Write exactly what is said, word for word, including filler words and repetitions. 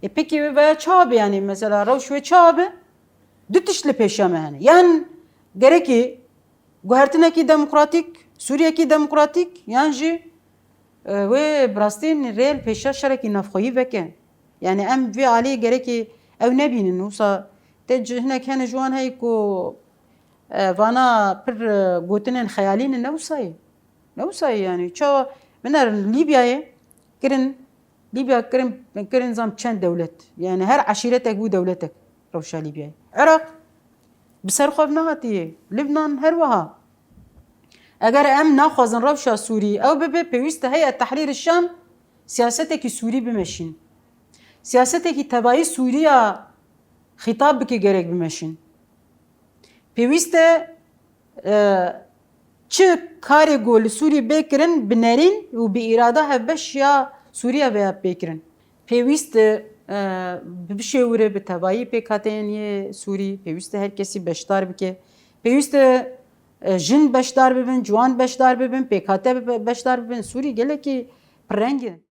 Ê pekî wê veya çawa be, yanî mesela rewş wê çawa be? Du tişt li pêşiya me hene. Yan gerekî guhertinekî demokratîk, Sûriyekî demokratîk, yan jî e, wê bi rastî rê li pêşiya şerekî navxweyî veke. Yanî em vê alî gerekî ew nebînin. Wisa tê hinek hene ji wan heye ku e, vana pir e, gotinên xeyalî ne, ne wisa ye. Ne wisa ye yanî. Çawa biner Lîbyayê kirin, Lîbya kirin, kirin zam çend dewlet. Yanî her eşîretek bû dewletek rewşa Lîbyayê. Iraq bi ser xwe nehatiye. Libnan her wiha. Eger em naxwazin rewşa Sûrî ew bibe, pêwîst e Heyet Tehrîr Şam siyasetekî Sûrî bimeşîn. Siyasetekî tevayî Sûriya xîtab bike gerek bimeşîn. Pêwîst e e, çi karê ku li Sûrî bê kirin bi nerîn û bi îrada hevbeş ya Sûriya ve bê kirin. Pêwîst e, e, bişêwire bi tevayî pêkhateyên yê Sûrî, pêwîst e her kesî beşdar bike. Pêwîst e, e, jin beşdar bibin, ciwan beşdar bibin, pêkhate be-, beşdar bibin. Sûrî gelekî pirreng e.